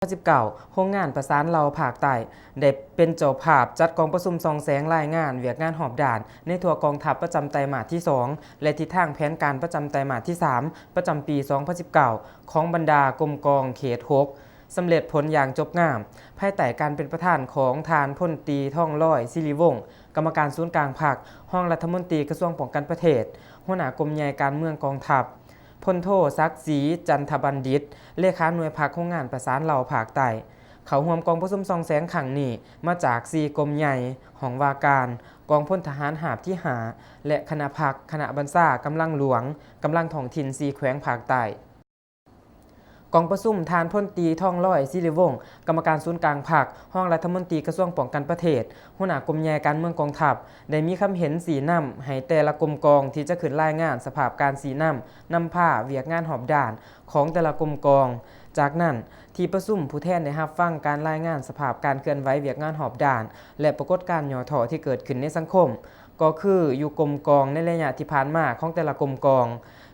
ພັນສິບເກົ້າ ໂຮງງານປະສານເຫຼົ່າພາກໃຕ້ ໄດ້ເປັນເຈົ້າພາບຈັດກອງປະຊຸມສ່ອງແສງລາຍງານວຽກງານຮອບດ້ານໃນທົ່ວກອງທັບປະຈຳໄຕມາດທີສອງ ແລະ ທິດທາງແຜນການປະຈຳໄຕມາດທີສາມ ປະຈຳປີສອງພັນສິບເກົ້າ ຂອງບັນດາກົມກອງເຂດຫົກ ສຳເລັດຜົນຢ່າງຈົບງາມ ພາຍໃຕ້ການເປັນປະທານຂອງທ່ານ ພົນຕີ ທອງລອຍ ສິລິວົງ ກຳມະການສູນກາງພັກ, ຮອງລັດຖະມົນຕີກະຊວງປ້ອງກັນປະເທດ, ຫົວໜ້າກົມໃຫຍ່ການເມືອງກອງທັບ, ພົນໂທ ສັກສີ ຈັນທະບັນດິດ ເລຂາໜ່ວຍພັກໂຮງງານປະສານເຫຼົ່າພາກໃຕ້ ເຂົ້າຮ່ວມກອງປະຊຸມສ່ອງແສງຄັ້ງນີ້ ມາຈາກສີ່ກົມໃຫຍ່, ຫ້ອງວ່າການ, ກອງພົນທະຫານຫາບທີຫ້າ ແລະ ຄະນະພັກ, ຄະນະບັນຊາ, ກຳລັງຫຼວງ, ກຳລັງທ້ອງຖິ່ນສີ່ແຂວງພາກໃຕ້. ກອງປະຊຸມ ທ່ານ ພົນຕີ ທອງລອຍ ສິລິວົງ ກຳມະການສູນກາງພັກ, ຮອງລັດຖະມົນຕີກະຊວງປ້ອງກັນປະເທດ, ຫົວໜ້າກົມໃຫຍ່ການເມືອງກອງທັບ ໄດ້ມີຄຳເຫັນຊີ້ນຳໃຫ້ແຕ່ລະກົມກອງທີ່ຈະຂຶ້ນລາຍງານສະພາບການຊີ້ນຳ, ນຳພາວຽກງານຮອບດ້ານຂອງແຕ່ລະກົມກອງ. ຈາກນັ້ນ, ທີ່ປະຊຸມຜູ້ແທນໄດ້ຮັບຟັງການລາຍງານສະພາບການເຄື່ອນໄຫວວຽກງານຮອບດ້ານ ແລະ ປາກົດການຫຍໍ້ທໍ້ທີ່ເກີດຂຶ້ນໃນສັງຄົມ ກໍຄືຢູ່ກົມກອງໃນໄລຍະທີ່ຜ່ານມາຂອງແຕ່ລະກົມກອງ,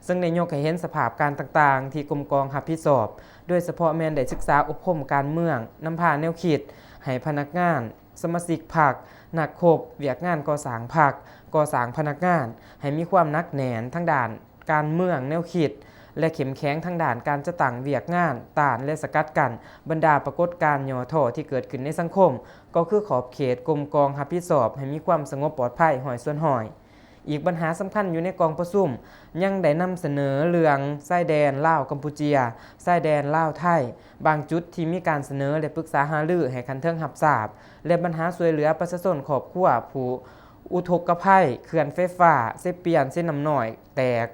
ເຊິ່ງໄດ້ຍົກໃຫ້ເຫັນສະພາບການຕ່າງໆທີ່ກົມກອງຮັບຜິດຊອບ, ໂດຍສະເພາະແມ່ນໄດ້ສຶກສາອົບຮົມການເມືອງ, ນຳພາແນວຄິດໃຫ້ພະນັກງານ, ສະມາຊິກພັກ, ນັກຮົບ, ວຽກງານກໍ່ສ້າງພັກ, ກໍ່ສ້າງພະນັກງານ ໃຫ້ມີຄວາມໜັກແໜ້ນທາງດ້ານ ການເມືອງແນວຄິດ ແລະ ເຂັ້ມແຂງທາງດ້ານການຈັດຕັ້ງວຽກງານ ຕ້ານ ແລະ ສະກັດກັ້ນບັນດາປາກົດການຫຍໍ້ທໍ້ທີ່ເກີດຂຶ້ນໃນສັງຄົມ, ກໍຄືຂອບເຂດກົມກອງຮັບຜິດຊອບໃຫ້ມີຄວາມສະຫງົບປອດໄພຮ້ອຍສ່ວນຮ້ອຍ. ອີກບັນຫາສຳຄັນຢູ່ໃນກອງປະຊຸມ ຍັງໄດ້ນຳສະເໜີເລື່ອງຊາຍແດນລາວ-ກຳປູເຈຍ, ຊາຍແດນລາວ-ໄທ, ບາງຈຸດທີ່ມີການສະເໜີ ແລະ ປຶກສາຫາລືໃຫ້ຂັ້ນເທິງຮັບຊາບ ແລະ ບັນຫາຊ່ວຍເຫຼືອປະຊາຊົນຄອບຄົວຜູ້ ອຸທົກກະໄພເຂື່ອນໄຟຟ້າເຊປຽນ ເຊນ້ຳນ້ອຍແຕກ.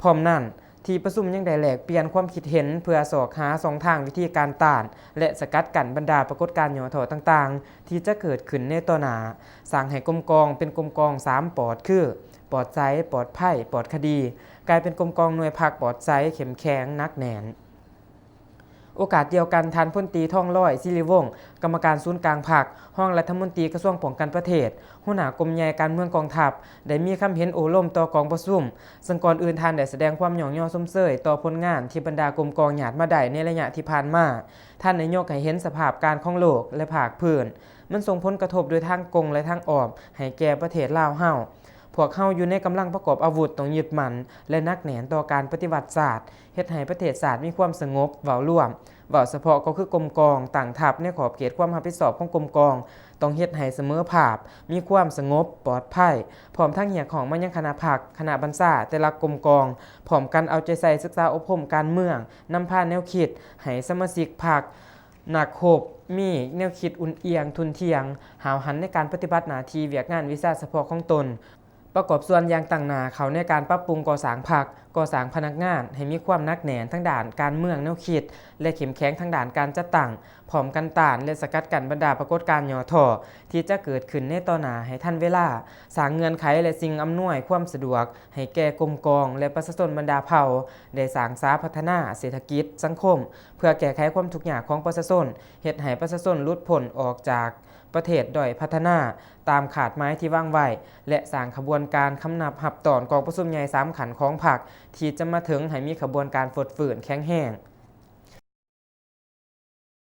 ພ້ອມນັ້ນ, ທີ່ປະຊຸມຍັງໄດ້ແລກປ່ຽນຄວາມຄິດເຫັນເພື່ອຊອກຫາຊ່ອງທາງວິທີການຕ້ານ ແລະ ສະກັດກັ້ນບັນດາປາກົດການຫຍໍ້ທໍ້ຕ່າງໆ ທີ່ຈະເກີດຂຶ້ນໃນຕໍ່ໜ້າ, ສ້າງໃຫ້ກົມກອງເປັນກົມກອງສາມປອດ ຄື ປອດໃສ, ປອດໄພ, ປອດຄະດີ, ກາຍເປັນກົມກອງໜ່ວຍພັກປອດໃສ, ເຂັ້ມແຂງ, ໜັກແໜ້ນ. ໂອກາດດຽວກັນ, ທ່ານ ພົນຕີ ທອງລອຍ ສິລິວົງ ກຳມະການສູນກາງພັກ, ຮອງລັດຖະມົນຕີກະຊວງປ້ອງກັນປະເທດ, ຫົວໜ້າກົມໃຫຍ່ການເມືອງກອງທັບ ໄດ້ມີຄຳເຫັນໂອ້ລົມຕໍ່ກອງປະຊຸມ, ເຊິ່ງກ່ອນອື່ນທ່ານໄດ້ສະແດງຄວາມຍ້ອງຍໍຊົມເຊີຍຕໍ່ຜົນງານທີ່ບັນດາກົມກອງຍາດມາໄດ້ໃນໄລຍະທີ່ຜ່ານມາ. ທ່ານໄດ້ຍົກໃຫ້ເຫັນສະພາບການຂອງໂລກ ແລະ ພາກພື້ນ, ມັນສົ່ງຜົນກະທົບໂດຍທາງກົງ ແລະ ທາງອ້ອມໃຫ້ແກ່ປະເທດລາວເຮົາ. ພວກເຮົາຢູ່ໃນກຳລັງປະກອບອາວຸດຕ້ອງຍຶດໝັ້ນ ແລະ ໜັກແໜ້ນຕໍ່ການປະຕິວັດຊາດ, ເຮັດໃຫ້ປະເທດຊາດມີຄວາມສະຫງົບ. ເວົ້າລວມ, ເວົ້າສະເພາະກໍຄືກົມກອງ, ຕັ້ງທັບໃນຂອບເຂດຄວາມຮັບຜິດຊອບຂອງກົມກອງ, ຕ້ອງເຮັດໃຫ້ສະເໝີພາບ, ມີຄວາມສະຫງົບ, ປອດໄພ, ພ້ອມທັງຮຽກຮ້ອງມາຍັງຄະນະພັກ, ຄະນະບັນຊາແຕ່ລະກົມກອງ, ພ້ອມກັນເອົາໃຈໃສ່ສຶກສາອົບຮົມການເມືອງ, ນຳພາແນວຄິດໃຫ້ສະມາຊິກພັກ, ນັກຮົບ ມີແນວຄິດອຸ່ນອຽງ, ທຸ່ນທ່ຽງ, ຫ້າວຫັນໃນການປະຕິບັດໜ້າທີ່ວຽກງານວິຊາສະເພາະຂອງຕົນ. ປະກອບສ່ວນຢ່າງຕັ້ງໜ້າເຂົ້າໃນການປັບປຸງກໍ່ສ້າງພັກ, ກໍ່ສ້າງພະນັກງານໃຫ້ມີຄວາມໜັກແໜ້ນທາງດ້ານການເມືອງແນວຄິດ ແລະ ເຂັ້ມແຂງທາງດ້ານການຈັດຕັ້ງ, ພ້ອມກັນຕ້ານ ແລະ ສະກັດກັ້ນບັນດາປາກົດການຫຍໍ້ທໍ້ທີ່ຈະເກີດຂຶ້ນໃນຕໍ່ໜ້າໃຫ້ທັນເວລາ, ສ້າງເງື່ອນໄຂ ແລະ ສິ່ງອຳນວຍຄວາມສະດວກໃຫ້ແກ່ກົມກອງ ແລະ ປະຊາຊົນບັນດາເຜົ່າ ໄດ້ສ້າງສາພັດທະນາເສດຖະກິດ, ສັງຄົມ ເພື່ອແກ້ໄຂຄວາມທຸກຍາກຂອງປະຊາຊົນ, ເຮັດໃຫ້ປະຊາຊົນຫຼຸດພົ້ນອອກຈາກ ປະເທດດ້ອຍພັດທະນາຕາມຄາດໝາຍທີ່ວາງໄວ້ ແລະ ສ້າງຂະບວນການຄຳນັບຮັບຕ້ອນກອງປະຊຸມໃຫຍ່ສາມຂັ້ນຂອງພັກທີ່ຈະມາເຖິງໃຫ້ມີຂະບວນການຟົດຟື້ນແຂງແຮງ.